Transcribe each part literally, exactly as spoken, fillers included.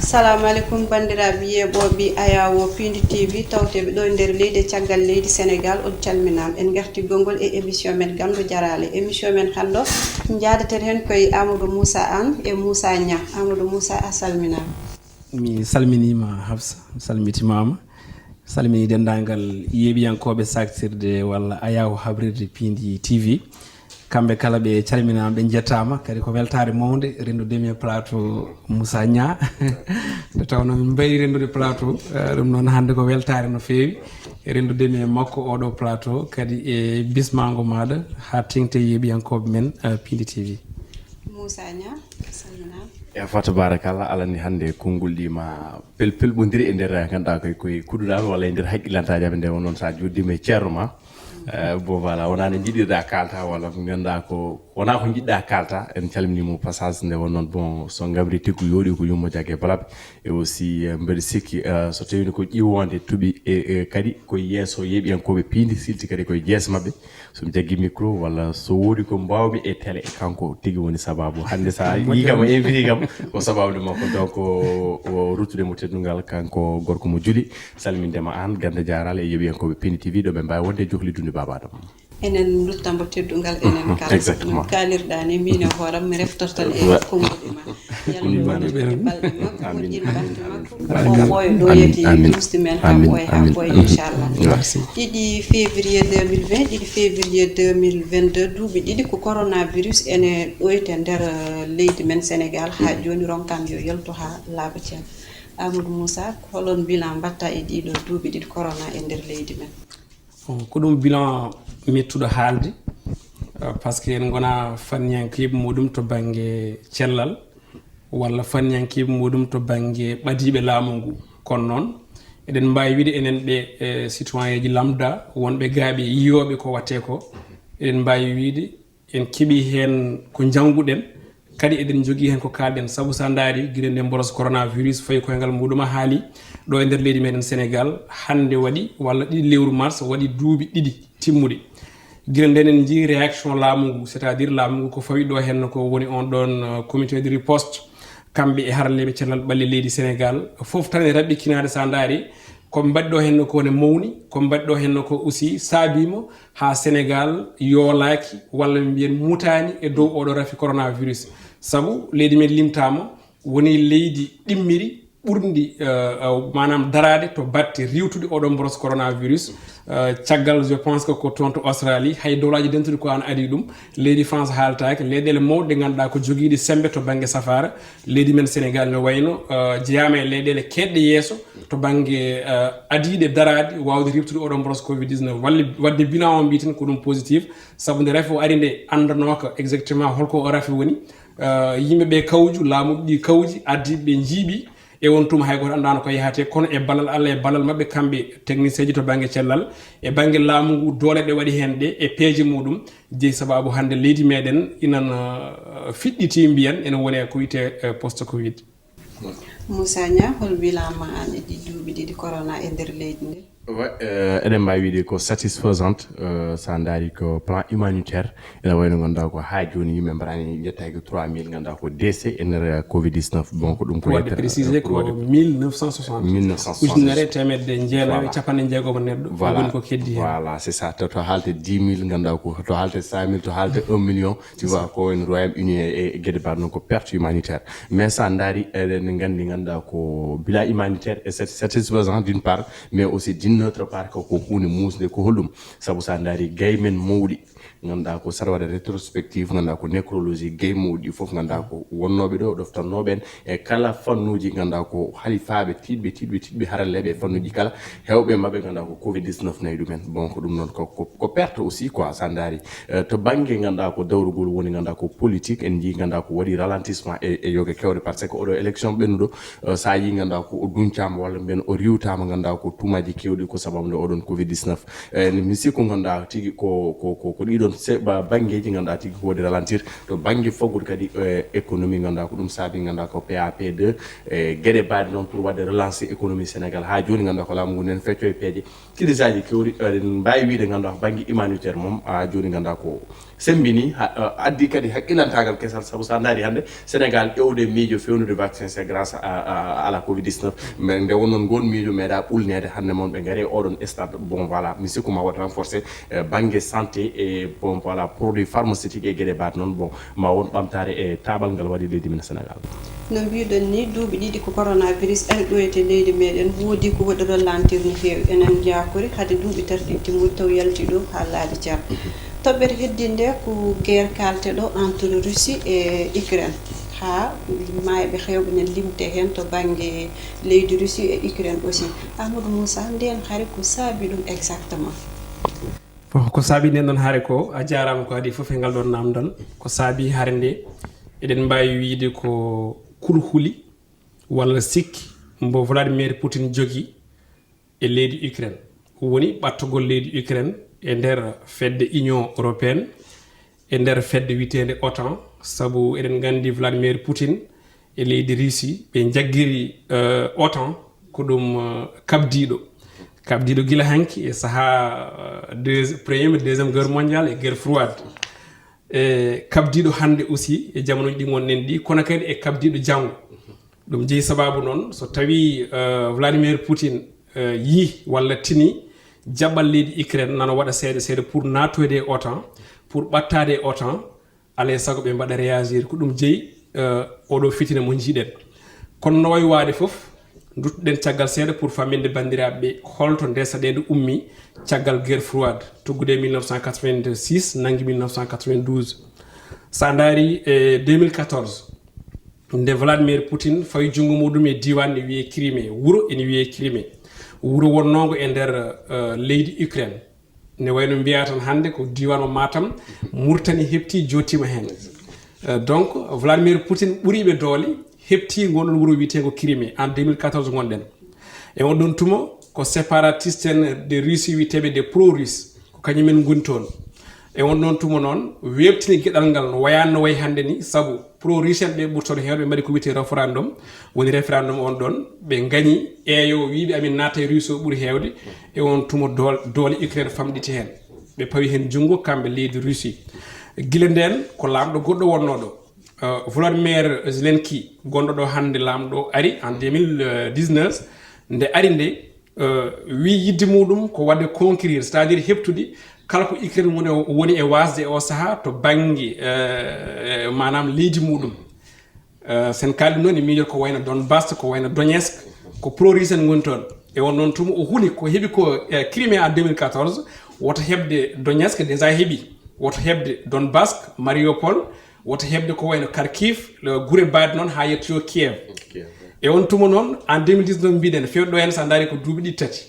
Salamu aleykum, banndiraaɓe yeeɓooɓe Ayawo Pindi T V, tawteeɓe ɗo e nder leydi e caggal leydi Senegal, on calminaama. En ngarti gonngol e émission men Ganndo Jaraale. Émission men hannde o, njaadaten heen koye Amadou Moussa Anne e Moussa Niang. Amadou Moussa, a salminaama. Mi salminiima, Hafsa, mi salmitimaama. Salmini denndaangal yeeɓiyankooɓe saktirde walla Ayawo habrirde Pindi T V. Kamɓe kala ɓe calminaama, ɓe njettaama. Kadi ko weltaare mawnde renndudemi e plateau Moussa Niang. Nde tawnoo min mbayri renndude plateau, eh, ɗum noon hannde ko weltaare no feewi. Renndudemi e makko oɗo plateau, kadi e bismaango maaɗa haa teeŋti yeeɓiyankooɓe men, eh, Pindi T V. Moussa Niang, a salminaama. E fa tabarakallah, alani hannde konngol ɗi ma pelpelɓondiri e nder, eh, ngannduɗaa koye, koye kuɗuɗaaɓe walla e nder haqqillantaaji amen. Nde won noon, so a jooɗiima e ceerno ma, eh, bon, voilà, wonaa ne njiɗirɗa kaalta walla ko ngannduɗaa ko wonaa ko njiɗɗa kaalta. En calminiima au passage. Nde won noon, bon, so ngabri tiggu yooɗi ko yummo jagge balaɓe. E aussi, eh, mbeɗa sikki, eh, so tawii ko ƴiwonde tuubi e, e kadi ko yeeso yeeɓiyankooɓe Pindi, silti kadi koye jeese maɓɓe. So mi jaggii micro walla so woodi ko mbaawmi e télé, kanko tigi woni sabaabu. Hannde so a yii kam, a inviti kam, ko sabaabu makko. Donc, o, o ruttude mo teddungal, kanko gorko mo Juli. Salminde ma aan, Ganndo Jaraale, e yeeɓiyankooɓe Pindi T V, ɗo ɓe mbaawi wonde e jokli dunde Baaba Adama. Enen lutta mo teddungal, enen kala. Exactement. No kaalirɗaa ni, min e hooram mi reftortan e konngol ma. Yalla moƴƴin balɗe makko, moƴƴin balɗe makko. O ɓooya ɗo yeti, tusdi men haa ɓooya, haa ɓooya, inchallah. Merci. Ɗiɗi février deux mille vingt, ɗiɗi février deux mille vingt-deux, duuɓi ɗiɗi ko coronavirus ene ɗoyti e nder, eh, leydi men Senegal. Haa jooni ronkaama yo yaltu haa laaɓa ceeɗa. Amadou Moussa, holon bilan mbaɗta e ɗiɗo duuɓi ɗiɗi corona e nder leydi men? Bon, ko ɗum bilan mettuɗo haalde, eh, par ce que en ngonaa fanniyankeeɓe muɗum to bannge cellal, walla fanniyankeeɓe muɗum to bannge ɓadiiɓe laamu ngu. Kono noon, eɗen mbaawi wiyde enen ɓe, eh, citoyenji lambda, wonɓe gaaɓi yiyooɓe ko waɗtee ko, eɗen mbaawi wiyde en keɓii heen ko njannguɗen, kadi eɗen njogii heen ko kaalɗen. Sabu so a ndaarii, gila nde mboros coronavirus fayi koyngal muɗum a haali ɗo e nder leydi meɗen Senegal, hannde waɗi walla ɗiɗi lewru mars waɗi duuɓi ɗiɗi timmuɗi. Gila nden en njii réaction laamu ngu, c'est-à-dire laamu ngu ko fawi ɗo heen ko woni on ɗon, euh, comité de riposte, kamɓe e haralleeɓe cellal ɓalli leydi Senegal, fof tan e raɓɓikkinaade so a ndaarii. Ko ɓe mbaɗi ɗo heen ko ne mawni, ko ɓe mbaɗi ɗo heen ko aussi saabiima haa Senegal yoolaaki walla mbiyen mutaani e dow oɗo rafi coronavirus. Sabu leydi men limtaama woni leydi ɗimmiri ɓurndi, eh, eh, maanaam daraade to batte riiwtude oɗo mboros coronavirus. Eh, caggal, je pense que ko toon to Australie, hay dowlaaji dentuɗi ko an adii ɗum. Leydi France haaltaaki, leyɗeele mawɗe ɗe ngannduɗaa ko jogiiɗe semmbe to bannge safaara. Leydi men Senegal no wayno, eh, jeyaama e leyɗeele keedɗe yeeso to bannge, eh, adiiɗe daraade waawde riiwtude oɗo mboros covid dix-neuf. Walle, waɗde bilan o mbiyeten ko ɗum positif, sabu nde rafi o ari nde anndanooka exactement holko o rafi woni. Eh, yimɓe ɓe kawju, laamuɗi ɗi kawji, ardiiɓe ɓe njiiɓi, e on tuma hay gooto anndaano ko yahatee, kono e ballal Allah, e ballal maɓɓe kamɓe technicien ji to bannge cellal, e bannge laamu ngu, doole ɗe waɗi heen ɗe, e peeje muɗum, jeyi sabaabu hannde leydi meɗen inan, eh, fiɗɗiti mbiyan ene woni e ko wiyetee, eh, post covid. Moussa Niang, hol bilan ma an e ɗi duuɓi ɗiɗi corona e nder leydi ndi? Ouais, euh, eɗen mbaawi wiyde ko satisfaisante, euh, so a ndaari ko plan humanitaire, ene wayno ngannduɗaa ko haa jooni yimɓe mbarani njettaaki trois mille ngannduɗaa ko décès e nder covid dix-neuf. Bon, ko ɗum ko waɗde précisé ko mille neuf cent soixante. Mille neuf cent soixante. Ujunere teemedde jeenayi e capanɗe jeegom neɗɗo. Voilà. Woni ko keddi heen. Voilà, c'est ça. To, to haalte dix mille ngannduɗaa ko, to haalte cent mille, to haalte un million. Tu vois, ko en Royaume-Uni e, e geɗe mbaɗ noon ko perte humanitaire. Mais so a ndaari, eɗen nganndi ngannduɗaa ko bilan humanitaire et c'est satisfaisant d'une part, mais aussi d'une autre part ko, ko huunde muusde. Ko holɗum? Sabu so a ndaari gay men mawɗi, ngannduɗaa ko saɗa waɗa rétrospective, ngannduɗaa ko nécrologie, gay mawɗi fof ngannduɗaa ko wonnooɓe ɗo, ɗoftannooɓe en e kala fannuuji, ngannduɗaa ko halifaaɓe tiiɗɓe, tiiɗɓe, tiiɗɓe haralleeɓe e fannuuji kala, heewɓe maɓɓe ngannduɗaa ko covid dix-neuf nayi ɗumen. Bon, ko ɗum noon ko, ko, ko perte aussi quoi, so a ndaari. Euh, to bannge ngannduɗaa ko dawrugol woni, ngannduɗaa ko politique, en njii ngannduɗaa ko waɗi ralentissement e, e yoga kewɗe, par ce que oɗo élection ɓennuɗo, euh, so a yii ngannduɗaa ko o duñcaama walla mbiyen o riiwtaama, ngannduɗaa ko tuumaaji keewɗi ko sababu nde oɗon covid dix-neuf. Eh, mi sikku ngannduɗaa tigi ko, ko, ko, ko ɗiɗon se-, ba-, banngeeji ngannduɗaa tigi ko waɗi ralentir to bannge faggudu kadi, eh, économie ngannduɗaa ko ɗum saabi ngannduɗaa ko P A P deux, eh, geɗe mbaɗe noon pour waɗde relancer économie Sénégal. Haa jooni ngannduɗaa ko laamu ngu nen fecco e peeje. Kilisaaji kewɗi, eh, eɗen mbaawi wiyde ngannduɗaa ko bannge humanitaire mum, haa jooni ngannduɗaa ko Semmbini, ha- uh, addi kadi haqqillantaagal kesal, sabu so a ndaari hannde Sénégal ƴeewde miijo fewnude vaccin, c'est grâce à, à, à la covid dix-neuf. Mais nde wonnoon ngoon miijo meeɗa ɓulneede, hannde moon ɓe ngari e oɗon stade. Bon, voilà, mi sikku ma waɗ renforcé, eh, bannge santé e, bon, voilà, produit pharmaceutique e geɗe mbaɗ noon. Bon, ma won ɓamtaare e taaɓal ngal waɗi leydi men Sénégal. No mbiɗon ni, duuɓi ɗiɗi ko coronavirus ari ɗo e leydi meɗen, woodi ko waɗi ralentir no feewi. Enen njaakori hade duuɓi tati ɗi timmude taw yalti ɗo haa laaɓi cer. Toɓɓere heddiinde ko guerre kalteɗo entre Russie e Ukraine. Haa maayɓe heewɓe ne limte heen to bannge leydi Russie e Ukraine aussi. Amadou Moussa, ndeen hari ko saabi ɗum exactement? Bon, ko saabi nden ɗon hare ko, a jaaraama ko adii fof e ngal ɗon namdal. Ko saabi hare nde, eɗen mbaawi wiyde ko kulhuli walla sikki mbo Vladimir Putin jogi e leydi Ukraine. Woni ɓattogol leydi Ukraine e nder fedde Union Européenne, e nder fedde wiyeteende otan, sabu eɗen nganndi Vladimir Putin e leydi Russie, ɓe njaggiri, eh, otan, ko ɗum, eh, kabdiiɗo. Kabdiiɗo gila hanki e sahaa, eh, deuxi-, première, deuxième guerre mondiale e guerre froide. E kabdiiɗo hannde aussi e jamanuuji ɗi ngonɗen ɗi, kono kadi e kabdiiɗo janngo. Ɗum jeyi sababu noon, so tawii, eh, Vladimir Putin, eh, yii walla tini jaɓɓal leydi Ukraine nano waɗa seeɗa seeɗa pour naatoyde e otan, pour ɓattaade e otan, alaa e sago ɓe mbaɗa réagir. Ko ɗum jeyi, eh, oɗo fitina mo njiiɗen. Kono no wayi waade fof, nduttuɗen caggal seeɗa pour famminde banndiraaɓe ɓe holto nde saɗeende ummi caggal guerre froide, tuggude e mille neuf cent quatre-vingt-six, nanngi mille neuf cent quatre-vingt-douze. So a ndaari e deux mille quatorze, nde Vladimir Putin fawi junngo muɗum e diiwaan ne wiyee Crimée, wuro ene wiyee Crimée, wuro wonnoongo e nder, eh, leydi Ukraine. Ne wayno mbiyaa tan hannde ko diiwaan o Matam, Murtani heɓtii jootiima heen. Eh, donc, Vladimir Putin ɓuriiɓe doole heɓtii ngoon ɗon wuro wiyeteengo Crimée en deux mille quatorze ngonɗen. E on ɗon tuma ko séparatiste en de Russie wiyeteeɓe de pro-russe, ko kañumen ngoni toon. E on ɗon tuma noon weeɓtini geɗal ngal no wayaani no wayi hannde ni, sabu pro-russe en ɓe ɓuri toon heewɓe mbaɗi ko wiyetee référendum, woni référendum on ɗon ɓe ngañi eeyo wiiɓe amin naata e Russie o ɓuri heewde. E on tuma dool-, doole Ukraine famɗiti heen, ɓe pawi heen junngo kamɓe leydi Russie. Gila ndeen ko laamɗo goɗɗo wonnooɗo, eh, Volodymyr Zelensky, gonɗo ɗo hannde laamɗo ari en deux mille dix-neuf, nde ari nde, eh, wii yidde muɗum ko waɗde conquérir, c'est-à-dire heɓtude kala ko Ukraine woni, woni e waasde e o sahaa to bannge, eh, eh, maanaam leydi muɗum. Eh, sen kaali noon e miijol ko wayno Donbass, ko wayno Donetsk, ko pro-russe en ngoni toon. E on ɗon tuma o huli ko heɓi ko, eh, Crimée en deux mille quatorze, woto heɓde Donetsk, déjà heɓi, woto heɓde Donbass, Mariupol, woto heɓde ko wayno Kharkiv, le gure mbaɗe noon haa yettoyo Kiev. E on tuma noon, en deux mille dix-neuf mbiɗen, fewɗo en so a ndaari ko duuɓi ɗi tati.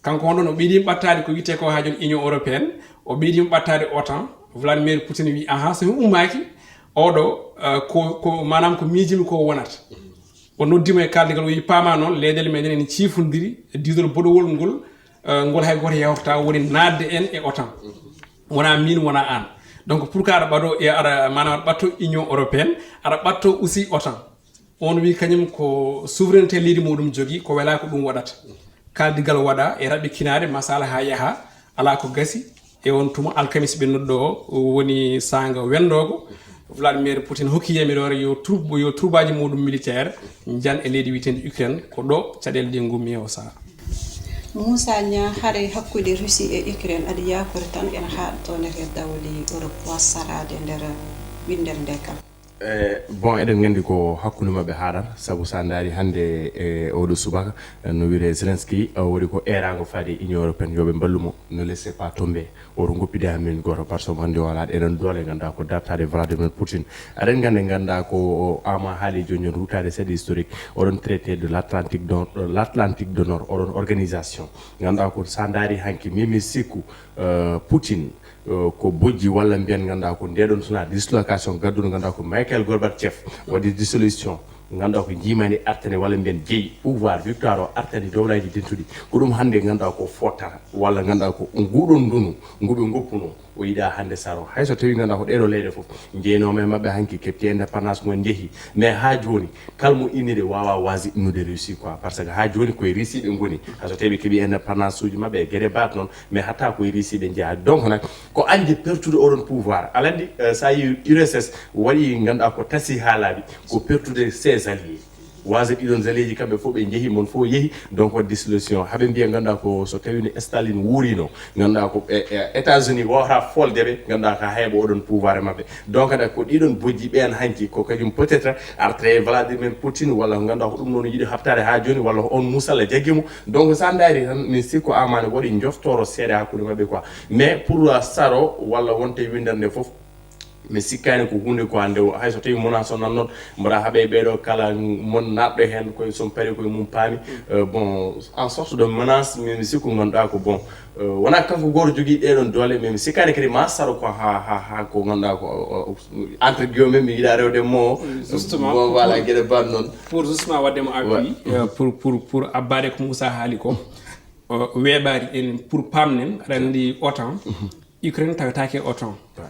Kanko on ɗon o ɓeydi ɓattaade ko wiyetee ko haa jooni Union Européenne, o ɓeydi ɓattaade otan. Vladimir Putin wi, "Aha, so mi ummaaki, oɗo, eh, ko, ko, maanaam ko miijimi ko wonata." O noddiima e kaaldigal, o wi, "Paama noon, leyɗeele meɗen ene ciifondiri e diidol boɗowol ngol, eh, ngol hay gooto yawtata, woni naatde en e otan. Wonaa miin, wonaa aan. Donc, pourquoi aɗa ɓaɗo, e aɗa, maanaam aɗa ɓatto Union Européenne, aɗa ɓatto aussi otan?" On wi kañum ko souveraineté leydi muɗum jogii, ko welaa ko ɗum waɗata. Kaaldigal waɗa e raɓɓikinaare, masala haa yaha, alaa ko gasi. E on tuma alkamis ɓennuɗo o woni saanga wenndoogo, Vladimir Putin hokki yamiroore yo troupe, yo troupaaji muɗum militaire njan e leydi wiyeteendi Ukraine, ko ɗo caɗeele ɗe ngummi e o sahaa. Moussa Niang, hare hakkunde Russie e Ukraine, aɗa yaakori tan ene haaɗa to nder dawle Europe, wassaraade nder winndere nde kala? Eh, bon, eɗen nganndi ko hakkunde maɓɓe haaɗata, sabu so a ndaari hannde e oɗo subaka, eh, no wiyetee Zelensky, eh, waɗi ko eeraango faade Union Européenne, yo ɓe mballu mo, ne laissez pas tomber, oto ngoppide haa minute gooto, par ce que omo anndi o alaa ɗeen doole, ngannduɗaa ko dartaade Vladimir Putin. Aɗen nganndi, ngannduɗaa ko o ama haali jooni jooni, ruttaade seeɗa historique, oɗon traité de l'Atlantique de, l'Atlantique de Nord, oɗon organisation. Ngannduɗaa ko so a ndaari hanki, min mi sikku, eh, Putin, eh, ko bojji walla mbiyen ngannduɗaa ko ndeɗon sona dislocation gadduɗo ngannduɗaa ko Michael Gorbachev waɗi dissolution ngannduɗaa ko njiimani artani walla mbiyen jeyi pouvoir victoire o artani dowlaji dentuɗi. Ko ɗum hannde ngannduɗaa ko fottata walla ngannduɗaa ko nguɗon ndunu ngu ɓe ngoppuno O yiɗa hannde saro. Hay so tawi ngannduɗaa ko ɗeɗo leyɗe fof njeynoma e maɓɓe hanki, keɓti indépendance mum, njehi. Mais haa jooni, kala mo inniri waawa waasde innude Russie quoi. Parce que haa jooni koye Russie ɓe ngoni. Hay so tawi ɓe keɓi indépendance uji maɓɓe e geɗe baɗ noon, mais hatta koye Russie ɓe njeyaa. Donc nag, ko añde pertude oɗon pouvoir. Aɗa anndi, eh, so a yii U R S S waɗi ngannduɗaa ko tasi haa laaɓi, ko pertude ses alliés. Waasde ɗiɗon alliés ji kamɓe fof ɓe njehi, mon fof yehi. Donc waɗ dissolution. Haɓe mbiya ngannduɗaa ko so tawi no Staline wuurino, ngannduɗaa ko e, e États-Unis wawata folde ɓe, ngannduɗaa ka heeɓa oɗon pouvoir e maɓɓe. Donc aɗa ko ɗiɗon bojji ɓeen hanki, ko kañum peut-être artre Vladimir Poutine, walla ngannduɗaa ko ɗum noon yiɗi haɓtaade haa jooni, walla ko on Moussa la jaggi mo. Donc so a ndaari tan, mi sikko amani waɗi njoftooro seeɗa hakkunde maɓɓe quoi. Mais pour, uh, saro walla wonte winndere nde fof, mi sikkaani ko huunde ko hannde o, hay so tawi menace o nan noon, mboɗa haɓe ɓeeɗo kala mon naatɗo heen koye son pari koye mum paami. Euh, bon, en sorte de menace, mi, mi sikku ngannduɗaa ko bon. Euh, wonaa kanko gooto jogii ɗeɗon doole, mais mi sikkaani kadi ma saro ko ha, ha, ha ko ngannduɗaa ko, o, o, entre guillemets, mi yiɗa rewde mo. Justement, bon, voilà, pour, geɗe baɗ noon. Pour justement waɗde mo appui, ouais, euh, pour, pour, pour abbaade ko Moussa haali ko, o weeɓaani en pour pamnen, aɗa anndi OTAN, Ukraine tawetaake OTAN. Ouais.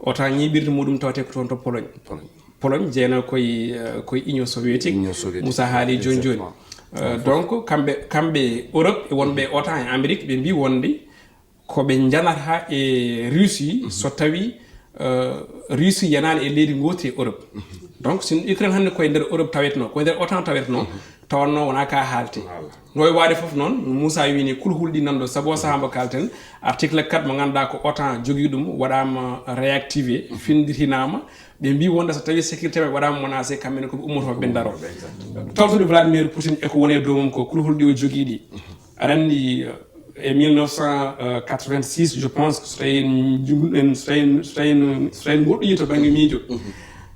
OTAN ñiiɓirde muɗum tawate ko toon to Pologne. Pologne. Pologne jeeyna koye, euh, koye Union soviétique. Union soviétique. Moussa haali jooni jooni. Exactement. Euh, donc, kamɓe, kamɓe Europe e wonɓe OTAN e Amérique, ɓe mbi wonde ko ɓe njanata e Russie, mhm, so tawi, euh, Russie yanaani e leydi gootiri e Europe. Mhm. Donc, so Ukraine hannde koye nder Europe tawetno, koye nder OTAN tawetno, mhm, tawanno wonaa ka haalte. Voilà. No e waade fof noon, Moussa wii ni kulhulɗi nan ɗo, sabu o sahaa mbo kalten, article quatre mo ngannduɗaa ko OTAN jogii ɗum, waɗaama réactivé, mhm, finnditinaama. Ɓe mbii wonde so tawii sécurité maɓɓe waɗaama menacé, kamɓe ne ko ɓe ummotoo ɓe ndaroo. Exactement. Tawtude Vladimir Poutine e ko woni e dow mum ko, kulhulɗi o jogii ɗi. Mhm. Aɗa anndi, euh, e mille neuf cent quatre-vingt-six, je pense, so tawi en jum-, en, so tawi en, so tawi en, so tawi en ngoɗɗoyii to bannge miijo. Mhm.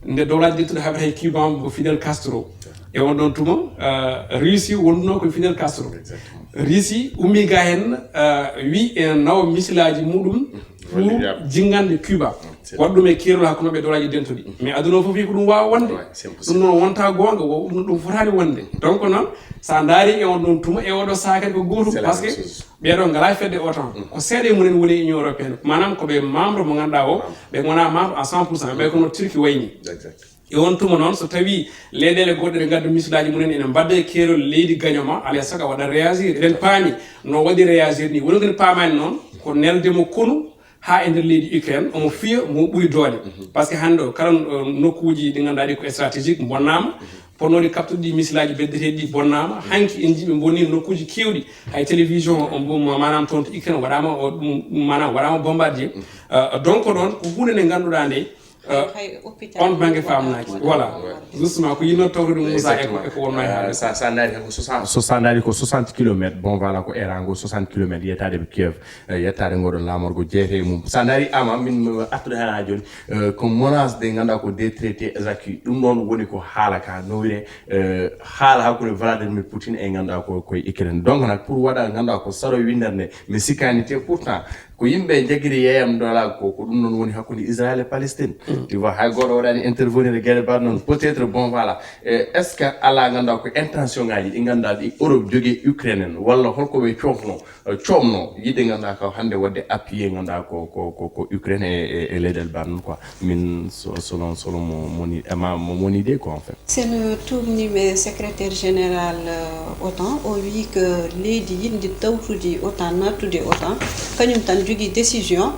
Nde Dowlaaji Dentuɗi haɓata e Cuba mo Fidel Castro. E on ɗon tuma, euh, Russie wonduno ko Fidel Castro. Exactement. Russie ummi ga heen, euh, wi en nawa misilaaji muɗum, mhm, pour, walliraaɓe, jinngande Cuba. Mm, c'est vrai. Waɗa ɗum e keerol hakkunde maɓɓe Dowlaaji Dentuɗi. Mhm. Mais aduna o fof wi ko ɗum waawa wonde. Ouais, c'est impossible. Ɗum noon wonta goonga, wo-, ɗum, ɗum fotaani wonde. Donc noon, so a ndaari e on ɗon tuma, e oɗo saha kadi ko gootum, c'est la même chose, parce que ɓeeɗo ngalaa fedde OTAN. Mm. Ko seeɗa e mumen woni e Union européenne. Maanaam ko ɓe membre mo ngannduɗaa o, membre, ɓe ngonaa membre à cent pour cent, ɓe kono Turquie wayni. Exact. E on tuma noon, so tawii leyɗeele goɗɗe ne ngadda misilaaji mumen, ene mbadda e keerol leydi gaño ma, alaa e sago a waɗa réagir. Eɗen paami no waɗi réagir ni. Woni ko en paamaani noon, ko nelde mo konu haa e nder leydi Ukraine, omo fiya mo ɓuri doole. Mhm. Parce que hannde o, kala, uh, nokkuuji ɗi ngannduɗaa ɗi ko stratégique bonnaama, mhm, potnooɗi captude ɗi misilaaji beddeteeɗi ɗi bonnaama. Mhm. Hanki en njii ɓe bonni nokkuuji keewɗi. Hay télévision o, o, maanaam toon to Ukraine waɗaama o, ɗum, maanaam waɗaama bombardier. Mhm. Uh, donc noon, ko huunde nde ngannduɗaa nde, euh, hay hôpital on bannge faamnaaki. Voilà. Ouais. Justement, ko yinno tawde ɗum Moussa e ko, exactement, e ko wonno e haalde. Euh, sa, sa ndaari ko soixante, so sa ndaari ko soixante kilomètres, bon, voilà, ko erango soixante kilomètres yettaade Kiev, euh, yettaade ngoɗon laamorgo jeeyete e mum. Sa ndaari ama, min, euh, artude heen haa jooni, euh, ko menace de ngannduɗaa ko des traités acquis. Ɗum ɗoon woni ko haala ka, no wiyee, euh, haala hakkunde Vladimir Poutine e ngannduɗaa ko, ko e Ukraine. Donc nag, pour waɗa ngannduɗaa ko saro winndere nde, mi sikkaani te pourtant, ko yimɓe jaggiri yeeyam dola ko, ko ɗum noon woni hakkunde Israël e Palestine. Mm. Tu vois, hay gooto waɗaani intervenir e geɗe mbaɗ noon. Peut-être, bon, voilà. Eh, est-ce que alaa ngannduɗaa ko intention ngaji ɗi ngannduɗaa ɗi Europe jogii Ukraine en, walla holko ɓe coofno, eh, coomno yiɗde ngannduɗaa ko hannde waɗde appuyer ngannduɗaa ko, ko, ko, ko Ukraine e, e, e leyɗeele mbaɗ noon quoi. Min so, selon, selon mo, moni, e ma, mo moni de quoi en fait. Sen tuumnii mo e secrétaire général, euh, OTAN, o wii ko leydi yiɗndi tawtude OTAN, naattude OTAN, kañum tan jogii décision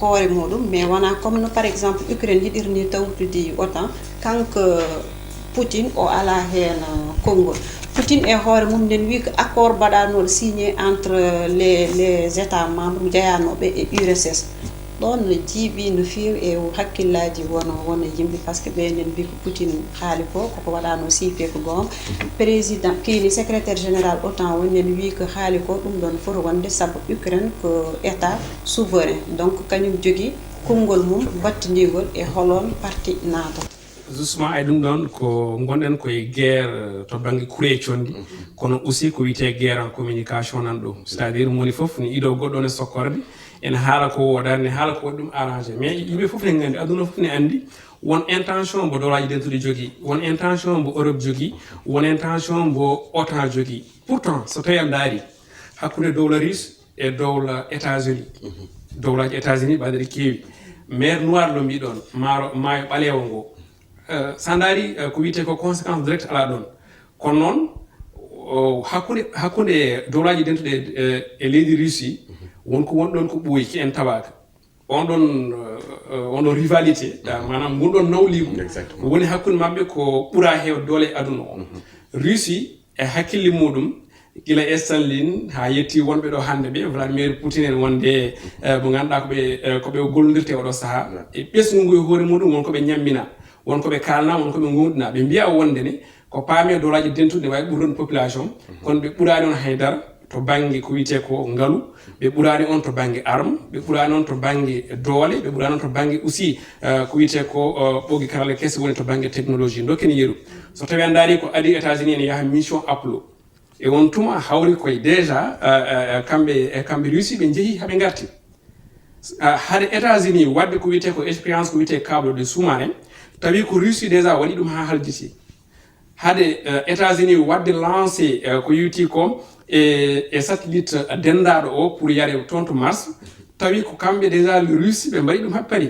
hoore muɗum, mais wonaa comme no, par exemple, Ukraine yiɗirnii tawtude OTAN, kanko Poutine o alaa heen, euh, konngol. Poutine e hoore mum nen wii ko accord mbaɗanooɗo signé entre les, les États membres jeyanooɓe e U R S S. Ɗoon no jiiɓi no feewi e hakkillaaji won, won e yimɓe, parce que ɓe enen mbii ko Poutine haali ko, koko waɗaano siife ko goonga. Président, kii ni secrétaire général OTAN o nen wii ko haali ko, ɗum ɗoon foti wonde, sabu Ukraine ko État souverain. Donc, kañum jogii konngol mum battindiingol e holoon parti naatata. Justement, ay ɗum ɗoon ko ngonɗen koye guerre, euh, to bannge kuureeji conndi, kono aussi ko wiyetee guerre en communication nan ɗo. C'est-à-dire, moni fof ne ido goɗɗo ne sokkorde, ene haala ko woodaani, ne haala ko waɗi ɗum arrangé. Mais yimɓe fof ne nganndi, aduna fof ne anndi, won intention mbo Dowlaaji Dentuɗi jogii, won intention mbo Europe jogii, won intention mbo OTAN jogii. Pourtant, so tawi a ndaari, hakkunde dowla Russe E dowla États-Unis, dowlaaji États-Unis ɓaɗe ɗe keewi. Mer Noir lo mbiɗon, maaro maayo ɓaleewo ngo. Eh, so a ndaari, eh, ko wiyetee ko conséquence directe alaa ɗoon. Kono noon, o, hakkunde, hakkunde dowlaaji dentuɗe, eh, e leydi Russie, won ko won ɗoon ko ɓooyi, ko en tawaaka. On ɗoon, eh, eh, on ɗoon rivalité, eh, maanaam ngun ɗoon nawliigu, exactement, woni hakkunde maɓɓe ko ɓura heewde doole e aduna o. Russie, e hakkille muɗum, gila e Staline haa yetti wonɓe ɗo hannde ɓe, Vladimir Poutine en wonde, eh, mo ngannduɗaa ko ɓe, eh, ko ɓe gollondirte oɗo sahaa. E ɓesngu ngu e hoore muɗum won ko ɓe ñammina, won ko ɓe kaalna, won ko ɓe ngowndina. Ɓe mbiya wonde ne ko paami e dowlaaji dentuɗi ne waawi ɓurdude population, kono ɓe ɓuraani on haydara to bannge ko wiyetee ko ngalu, ɓe ɓuraani on to bannge arme, ɓe ɓuraani on to bannge doole, ɓe ɓuraani on to bannge aussi, eh, ko wiyetee ko, eh, ɓoggi karalla kese woni to bannge technologie. Dokken yeru. So tawii a ndaari ko adii États-Unis ene yaha mission Apollo. E on tuma hawri koye déjà, eh, eh, eh, kamɓe, eh, kamɓe Russie ɓe njehi haa ɓe ngarti. Eh, hade États-Unis waɗde ko wiyetee ko expérience ko wiyetee câble de sous-marin, tawi ko Russie déjà waɗi ɗum haa haljiti. Hade, eh, États-Unis waɗde lancé, eh, ko yowiti ko e, e satellite, eh, denndaaɗo o pour yare toon to Mars, tawi ko kamɓe déjà le Russie ɓe mbaɗi ɗum haa Paris.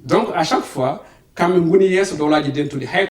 Donc à chaque fois kamɓe ngoni yeeso dowlaaji dentuɗi. Hay